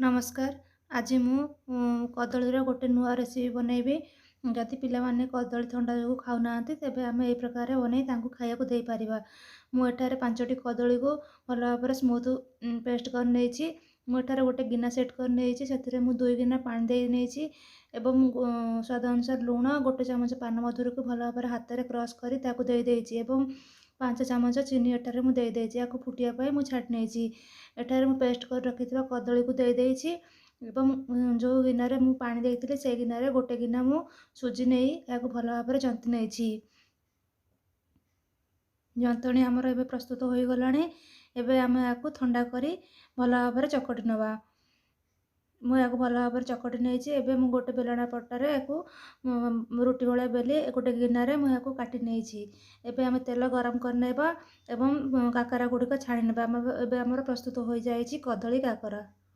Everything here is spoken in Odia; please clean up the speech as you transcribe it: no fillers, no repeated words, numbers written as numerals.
ନମସ୍କାର, ଆଜି ମୁଁ କଦଳୀର ଗୋଟେ ନୂଆ ରେସିପି ବନେଇବି। ଯଦି ପିଲାମାନେ କଦଳୀ ଥଣ୍ଡା ଯୋଗୁଁ ଖାଉନାହାନ୍ତି, ତେବେ ଆମେ ଏହି ପ୍ରକାରରେ ବନେଇ ତାଙ୍କୁ ଖାଇବାକୁ ଦେଇପାରିବା। ମୁଁ ଏଠାରେ 5ଟି କଦଳୀକୁ ଭଲ ଭାବରେ ସ୍ମୁଥ୍ ପେଷ୍ଟ କରି ନେଇଛି। ମୁଁ ଏଠାରେ ଗୋଟେ ଗିନା ସେଟ୍ କରି ନେଇଛି। ସେଥିରେ ମୁଁ 2 ଗିନା ପାଣି ଦେଇ ନେଇଛି ଏବଂ ସ୍ୱାଦ ଅନୁସାରେ ଲୁଣ, 1 ଚାମଚ ପାନମଧୁରୀକୁ ଭଲ ଭାବରେ ହାତରେ କ୍ରସ୍ କରି ତାକୁ ଦେଇଦେଇଛି ଏବଂ 5 ଚାମଚ ଚିନି ଏଠାରେ ମୁଁ ଦେଇଦେଇଛି। ଏହାକୁ ଫୁଟିବା ପାଇଁ ମୁଁ ଛାଡ଼ି ନେଇଛି। ଏଠାରେ ମୁଁ ପେଷ୍ଟ କରି ରଖିଥିବା କଦଳୀକୁ ଦେଇଦେଇଛି ଏବଂ ଯେଉଁ ଗିନାରେ ମୁଁ ପାଣି ଦେଇଥିଲି, ସେଇ ଗିନାରେ 1 ଗିନା ମୁଁ ସୁଜି ନେଇ ଏହାକୁ ଭଲ ଭାବରେ ଜନ୍ତି ନେଇଛି। ଯନ୍ତଣୀ ଆମର ଏବେ ପ୍ରସ୍ତୁତ ହୋଇଗଲାଣି। ଏବେ ଆମେ ଏହାକୁ ଥଣ୍ଡା କରି ଭଲ ଭାବରେ ଚକଟି ନେବା। ମୁଁ ଏହାକୁ ଭଲ ଭାବରେ ଚକଟି ନେଇଛି। ଏବେ ମୁଁ ଗୋଟେ ବେଲଣା ପଟାରେ ଏହାକୁ ରୁଟି ଭଳିଆ ବେଲି ଗୋଟେ ଗିନାରେ ମୁଁ ଏହାକୁ କାଟି ନେଇଛି। ଏବେ ଆମେ ତେଲ ଗରମ କରିନେବା ଏବଂ କାକରା ଗୁଡ଼ିକ ଛାଣି ନେବା। ଏବେ ଆମର ପ୍ରସ୍ତୁତ ହୋଇଯାଇଛି କଦଳୀ କାକରା।